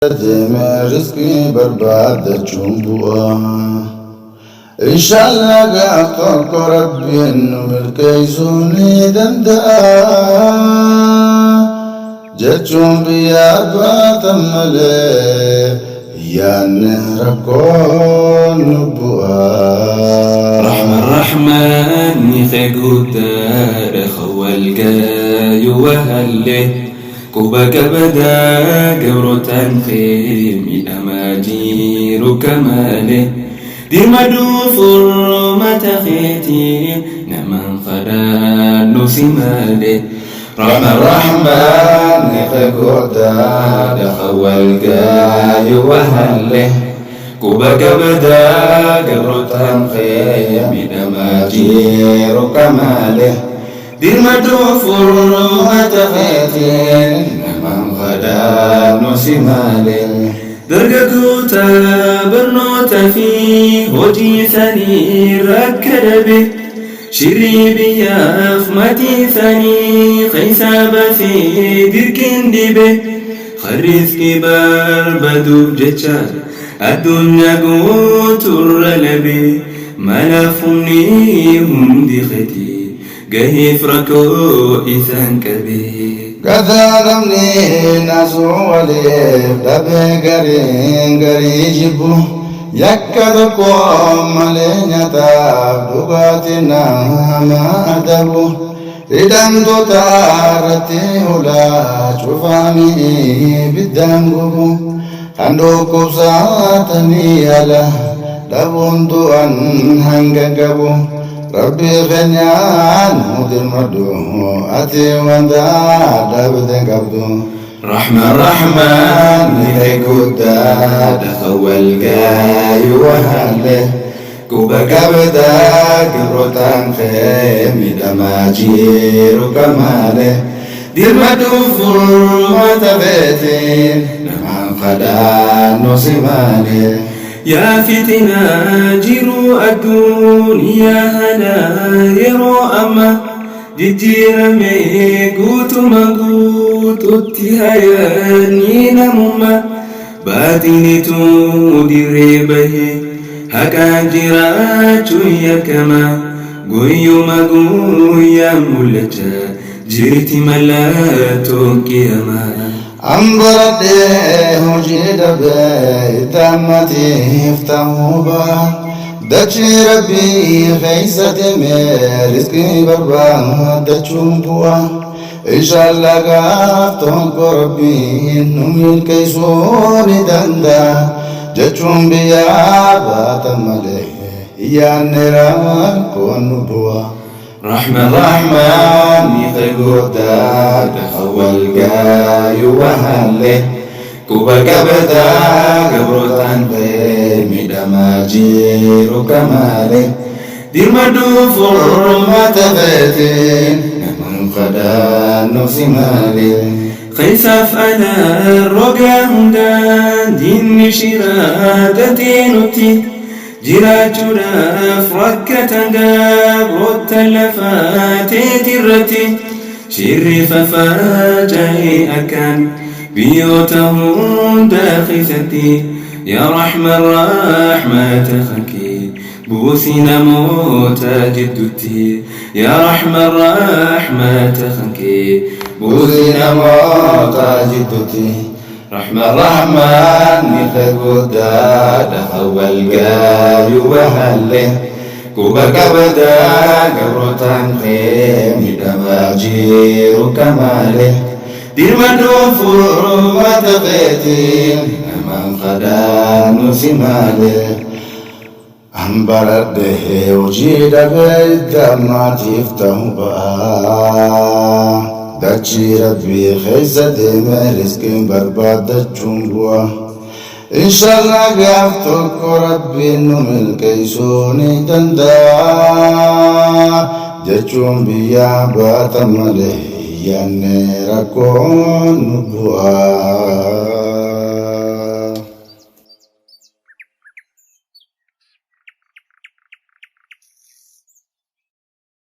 Deemee rizqii barbaadachuun bu'aa. Inshallah gaaf tokko Rabbiin nu milkeessuu ni danda'a. Jechuun biyyaa baatan malee yaanne rakkoon nu bu'a. رحمة الرحمن خجودة خول جاي وهله كوبا كبدا جبروتان خيمي أماجير كماله دير مدوفر ما تخيتي نمن خدان سماله رحمة الرحمن خجودة خول جاي وهله كوبا كبدا جبروتان خيمي أماجير كماله دير مدوفر ما تخيتي نمن خدان سماله Dargaggoota barnoota fi hojii isaanii rakkadabe shirrii biyyaaf maatii isaanii keessa baasee dirqiin dhibe riskii barbaaduuf jecha addunyaa guutuurra labe malaaf humni hundi keeti gaheef rakkoo isaan qabe. Gadaa namni naasuu waliif dhabee gariin garii jibbu yakka tokko malee nyaataaf dhugaatii nama adabu. Hidhamtoota irratti hulaa cufaanii ibiddaan gubu. Kan dhukkubsatanii yaala dhabuun du'an hanga qabu. Rabbi keenyaan nu dirmadhu ati wanta dhabde qabdu. رحمة الرحمن guddaa خول جاي وهله كوبا كبدا جبروتان خيمي دماجير كماله دير مدوفر ما تبيتين نمان خدان سماله يا فتنة جرو الدنيا هلا يرو أما jijjiirame guutuma guututti hayaanii namummaa baatinitu dirree bahe haqaan jiraachuun yakkama guyyuma guyyaan mul'achaa jirti mallattoon qiyamaa. An baradhee hojii dhabee itti ammatiif ta'uu ba'a. Dachii Rabbii keessa deemee rizqii barbaadachuun bu'a. Inshallah gaaf tokko Rabbiin nu milkeessuu ni danda'a. Jechuun biyyaa baatan malee yaanne rakkoon nu bu'a. رحمة الرحمن guddaa خول جاي وهله كوبا كبدا جبروتان خيمي دماجير كماله دير مدوفر ما تبيتين نمن خدان سماله خيساف أنا الرجا هندان دين شرادتي نتي jiraachuudhaaf rakkatan gabroota lafaateetirratti shirri faffaca'ee akkaan biyyoota hunda keessatti yaa rahma rahmata kankee buusi namoota jidduutti yaa rahma rahmata kankee buusi namoota jidduutti. رحمة الرحمن guddaa خول جاي وهله كوبا كبدا جبروتان خيمي دماجير كماله دير مدوفر ما تغيتين أمان خدان سماله An baradhee hojii dhabee itti ammatiif ta'uu ba'a. Dachii Rabbii keessa deemee rizqiin barbaadachuun bu'a. Inshallah gaaf tokko Rabbiin nu milkeessuu ni danda'a. Jechuun biyyaa baatan malee yaanne rakkoon nu bu'a.